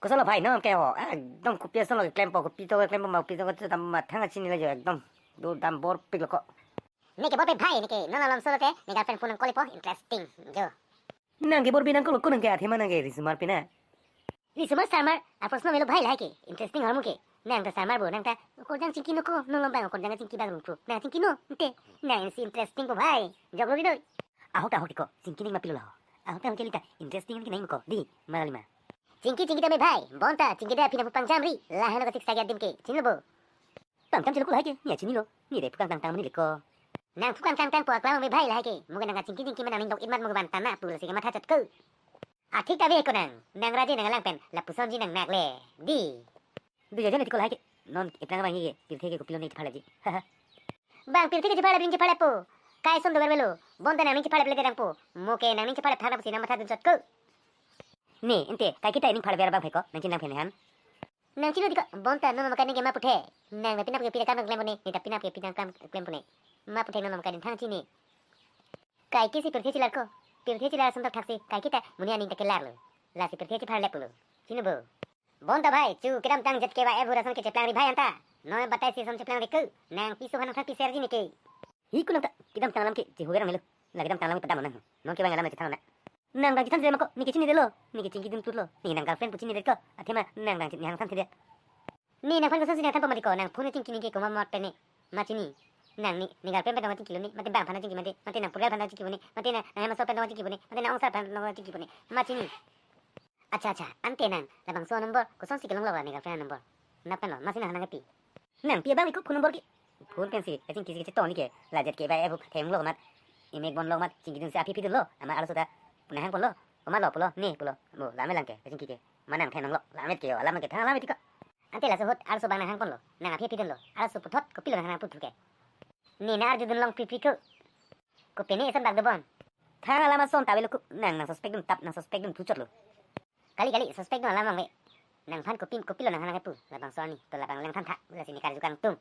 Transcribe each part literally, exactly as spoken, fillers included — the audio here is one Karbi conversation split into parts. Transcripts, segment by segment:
Kosonlo bhai, non ke ho, ekdom kopi asonlo klempo, kopi to klempo ma, kopi to tam mathang chinilo jo, ekdom do dam bor piklo ko. Neke bor pe bhai, neke non alam solo te, ne girlfriend phone nang call po, interesting jo. Nang ke bor bi nang call ko nang ke athema nang ke risomar pina. Risomar sarmar, a proshno melo bhai lahai ke, interesting hormu ke. Nang ta sarmar bo, nang ta okorjang chingki no ko, non lom bang okorjang chingki bang rungpro. Nang chingki no, ante. Nang si interesting po bhai, jok lo ri doi. Ahok ta ahok tiko, chingki ning ma pilo laho. Ahok ta ahok ke lita, interesting ke nang ko, di, malali ma. Chingki chingki tame bhai, bonta, chingki da pina pu pangjam ri, lahai no ka sik sagi adim ke, chinilo bo. Tang tam chelo ko lahai ke, nia chinilo, ni de phukang tang tang mani leko. Nang phukang tang tang po aklang me bhai lahai ke, mo ke nang ka chingki chingki ma nang ning dok inmat mo ke ban tana pu lasi ke matha chot ko. A thik ta ve ko nang, nang raje nang lang pen, lapusonji nang nak le, di. Du jajan tiko lahai ke, non eplang abang ke, pirthe ke kopilo ne chepharlapji. Haha. Bang pirthe ke chepharlap ning chepharlap po. Kai son dover velo, bonta nang ning chepharlap le derang po. Mo ke nang ning chepharlap thang na pusi nang matha dun chot ko. Ne, ante, kaiketa ning pharlap ver abang phe ko, nang chinang phen han. Nang chilo tiko, bonta non makan ke ma puthe. Nang na pinap ke pina kam klempo ne, ne ta pinap ke pina kam klempo ne. Ma puthe non makan thang chini. Kaike si pirthe chelar ko. Pirthe chelar ason thaksi, kaiketa muni aning ta kelar lo. Lasi pirthe chepharlap lo. Chini bo. Bonta bhai, chu kedamtang jet ke ba e bura son ke cheplang ri bhai anta. Non batai si son cheplang ri ko. Nang piso han thang piser ji ne ke. Hi kunang ta, kedamtang alam ke, chehu verang melo. La kedamtang alam ke padam nang. Non ke bang alam ke thang na. Nang dang chethang dre ma ko, neke chinidetlo, neke chingki dun tutlo, neke nang girlfriend pu chinidet ko, athema nang dang chini hang than thedet. Ne nangphan kosonsi nang thanpo mati ko, nang phone chingki neke komat pen ne, ma chini. Nang ne, ne girlfriend pen tong chingkilo ne, mate bang phan chingki mate, mate nang purgal phan chingkipo ne, mate nang, nang hema sor pen tong chingkipo ne, mate nang ongsar pen tong chingkipo ne, ma chini. Acha, acha, ante nang, labangso number, kosonsi kelonglo ne girlfriend number. Nang pen lo, masi nang nang pi. Nang pi abang iko phone number ke. Phone pensi, kachingki si kachetong ni ke. La jet ke ba e bu thenglo mat. Imek bonlo mat, chingki dunsi aphi phi dunlo. Ama arloso ta. Nang hang ponlo. Komatlo pulo, ne pulo. Bo, lame lang ke, kachingki ke. Ma nang thenonglo. Lame ke yo, lame ke, thang lame tiko. Ante laso ahut, arloso bang nang hang ponlo. Nang aphi phi dunlo. Arloso puthot, kopilo nang hang puthu ke. Ne nang arju dun long phi phi ko. Kopine eson bak dobon. Thang alam ason ta avelo ko, nang nang suspect dun tap, nang suspect dun thuchotlo. Kali, kali, suspect dun alam abang ve. Nangphan kopin, kopilo nang hang nang pu, labangso arni, to labang lang than tha, lasi ne karju kangtung.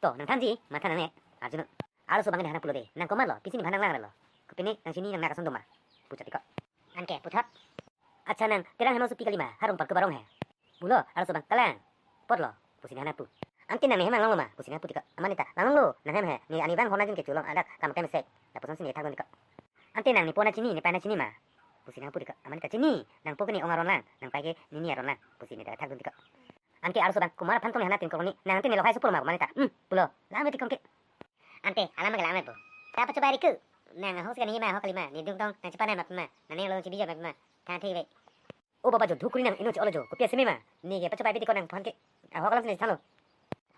To, nang thanji, matha nang ne, arju nang. Arloso bang ne hang nang pulo de, nang komatlo, pisi nephan nang lang lo. Kopine, nang chini nang nak ason doma. Puchot tiko. Anke, puthot. Acha nang, Terang Hemasopi kalima, harong parke barong he. Pulo, arloso bang kalang. Apotlo, pusi ne hang nang pu. Ante nang ne hem langlonglo ma, pusi ne hang pu tiko. Amat ne ta, langlonglo, nang hem he, ne ani bang hona jin ke cholong adak kam tem sek. Lapusonsi ne thak dun tiko. Ante nang ne po nang chini, ne pai nang chini ma. Pusi ne hang pu tiko. Amat ne ta chini, nang po ke ne ong aron lang, nang pai ke nini aron lang. Pusi ne ta thak dun tiko. Anke arloso bang, komat aphan tong ne hang nang tin kroni, nang ante ne lo hai sopur ma, amat ne ta. Hmm, pulo, lame tiko ke. Ante, alam ke lame po. Ta pachobai ri ko. Nang ahok si kani ma, ahok kalima, ne dung tong, nang chepanai ma pima, nang ne lo chibi jo ma pima. Than thik ve. O baba jo, dhukri nang ino che olo jo, kopi aseme ma. Ne ke pachobai pi tiko nangphan ke. Ahok alam si ne thanlo.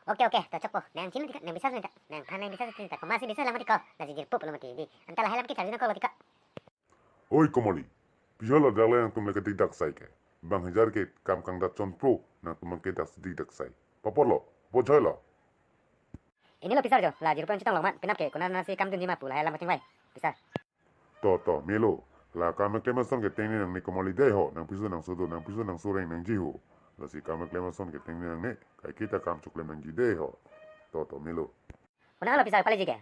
Oke, oke, to chokpo. Nang chini tiko, nang bisas nang ta. Nangphan nang bisas nang ta. Komatsi bisas lang mati ko. Lasi jirpo pulo mati di. Anta lahai alam ke charju nang ko mati ko. Oi Komali. Piholo dak le nangtum le kedik dak sai ke. Bang hajar ke kam kangdat chonpro, nangtum ke dak dik dak sai. Papotlo, po joilo. Inilo pisar jo, la jirpo chetong long mat, penap ke, kona nasi kam dunji ma pu lahai alam kachingvai. Pisar. To, to, melo. La kam keklem ason ke tengne nang ne Komali dei ho, nang piso nang sodo, nang piso nang soreng nangji ho. Lasi kam keklem ason ke tengne nang ne, kaiketa kam choklem nangji dei ho. To, to, melo. Kona lo pisar pale ji ke.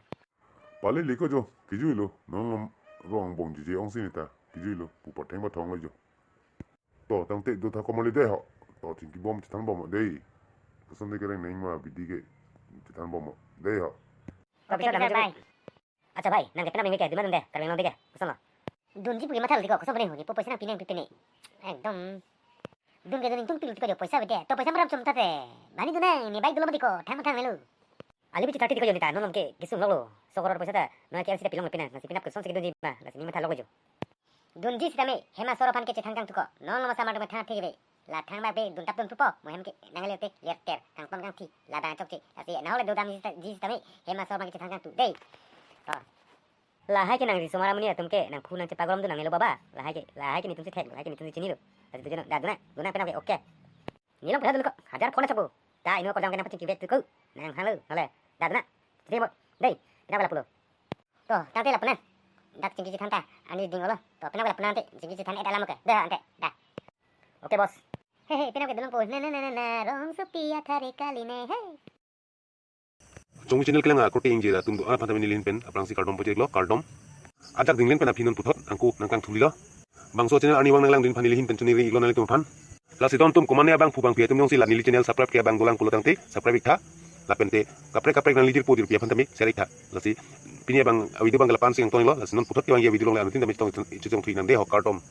Pale liko jo, kijuilo, non lom rong bong jije ongsi ne ta, kijuilo, pu patheng pathong lo jo. To, tangte do tha Komali dei ho. To, chingki bom chethan bom dei. Koson de kereng neng ma bidi ke chethan bom dei ho. Kopi sa dam bhai. Acha bhai, nang ke penap nang ke demand de, kareng nang de ke, koson lo. Dunji pu ke matha lo tiko, koson bone ho, ne po poisa nang pi nang pi pine. Ekdom. Dun ke dun tung pilu tiko jo poisa bete. To poisa maram chom tate. Bani dun nang, ne bike dolo mati ko, thang thang nelo. Ali bichi thirty tiko jo ne ta, non non ke, kisung lok lo. Sokor poisa ta, non ke L C ta pilong lo pinang, nasi penap kosonsi kedunji ma, lasi ne matha lok jo. Dunji sitame, hema sor aphan ke chethang kangtu ko. Non lo masa mar dum thang thik ve. La thang bak be dun tap dun pupo, mo hem ke nang le te ler ter, kangton kangthi, la bang chokche. Lasi nahok le do damji sita-, ji sitame, hema sor aphan ke chethang kangtu. Dei. To. Lahai ke nang risomar amonit atum ke, nang phu nang chepagolom dun nang nelo baba. Lahai ke, lahai ke netum si thek, lahai ke netum si chinilo. Lasi tu je nang, da dun nang, dun nang penap ke, oke. Nilong pura dun ko, hajar phone chakbo. Da ino kodam ke nang pachingki vet tu ko. Nang hang lo, nang le. Da dun nang. Chiri mo. Dei, penap ke lapulo. To, tangte lapu nang. Dak chingki chethan ta, ani ding olo. To, penap ke lapu nang ante, chingki chethan et alam ke. Da, ante, da. Oke, bos. He, he, penap ke dun long po. Na, na, na, na, na, rongsopi athare kali ne, he. Chongvi channel kelang akorte ingjir atum do-an aphan ta nelihin pen aphrangsi kardom pajirlo, kardom. Ajak dinglen pen aphi non puthot angko nangkangthulilo. Bangso channel arnivang nanglangdun aphan nelihin pen choningri iklo nanglitum aphan. Lasi don atum komatne abangphu bangphi atum jongsi la neli channel subscribe ke abang dolang pulo tangte subscribe iktha. Lapente kaprek kaprek nangli jirpo jirpi aphan tame share iktha. Lasi pini abang video abang ke la-an si kangton lo, lasi non puthot kevang video along le anuttin tame chetong ichitong thui nang de ho, kardom.